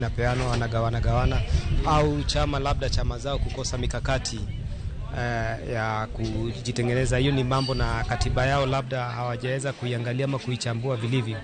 Inapeanwa, wanagawana gawana, au chama labda chama zao kukosa mikakati ya kujitengeneza. Hiyo ni mambo na katiba yao labda hawajaweza kuiangalia ama kuichambua vilivyo.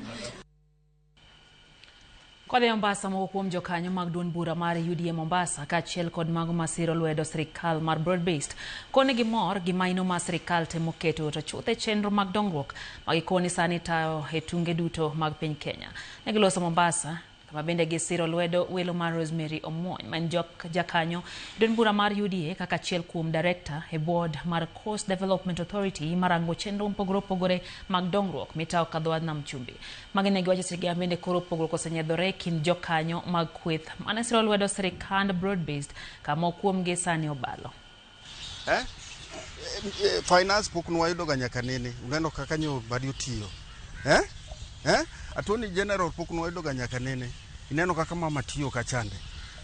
Kodhi Mombasa moko kuom jokanyo mag duond bura mar UDA Mombasa kaachiel kod mago masiro lwedo sirikal mar broad based koni gimor gi maino ma sirikal temo keto to chuth e chenro mag dongruok ma gikoni sani tayo e tunge duto mag piny Kenya. Ne giloso Mombasa kama bende gisiro lwedo welo mar Rosemary Omwony ma en jakanyo duond bura mar UDA kaka achiel kuom director e board mar Coast Development Authority marango chenro mopogore opogore mag dongruok mitayo ka dho nam chumbi. Magi ne giwacho seche bende koro pogruok osenyiedhore e kind jokanyo mag kweth mane siro lwedo sirikand broad based kama kuomgi sani obalo. Eh? Finance pok nwayudo ga nyaka nene. Uneno kaka nyo badi otiyo. Eh? Eh? Attorney General pok nwayudo ga nyaka nene. Ineno kaka mama tiyo kachande.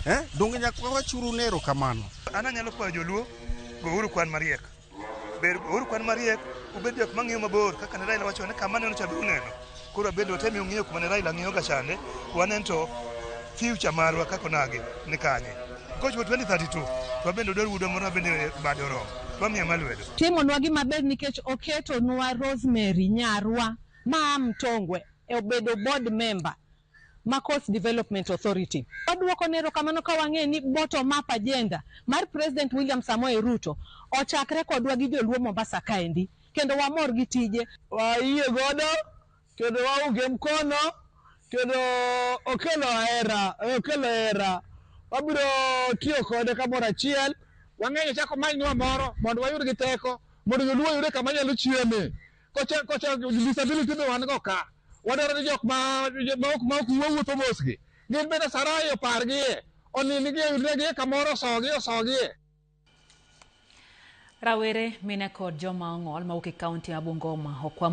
Eh? Donge nyaka wachuru ne erokamano. An anyalo kwayo joluo, gouru kwan mariek. Ber gouru kwan mariek, ubed jok mang'iyo mabor kaka ne Raila wacho ni kama neno cha be uneno. Koro bende watem ng'iyo kuma ne Raila ng'iyo ga chande, wanen to future marwa kaka onagi ni kanye. Kochopo 2032 to wabende wadwaro wuodwa moro bende bade oromo. To wamiye ma lwedo. Timonwa gima ber nikech oketonwa Rosemary nyarwa ma Mtongwe e obedo board member ma Coast Development Authority. Waduoko ne erokamano ka wang'e ni bottom up agenda mar President William Samoei Ruto ochakre kodwa gi joluo Mombasa kaendi kendo wamor gi tije. Wayie godo kendo waunge mkono kendo okelo hera, okelo hera. Wabiro tiyo kode kamoro achiel. Wang'eyo chako manynwa moro mondo wayud gi teko mondo joluo oyude kama nyalo chieme. Kocha kocha disability be wan go ka. Wadwaro ni jok ma ok wuotho mos gi. Gin bende sarai opargie. Onindgi oyudnegi kamoro osogi osogie. Rawere, mine kod joma ong'ol mawuok e kaunti ma Bungoma okwa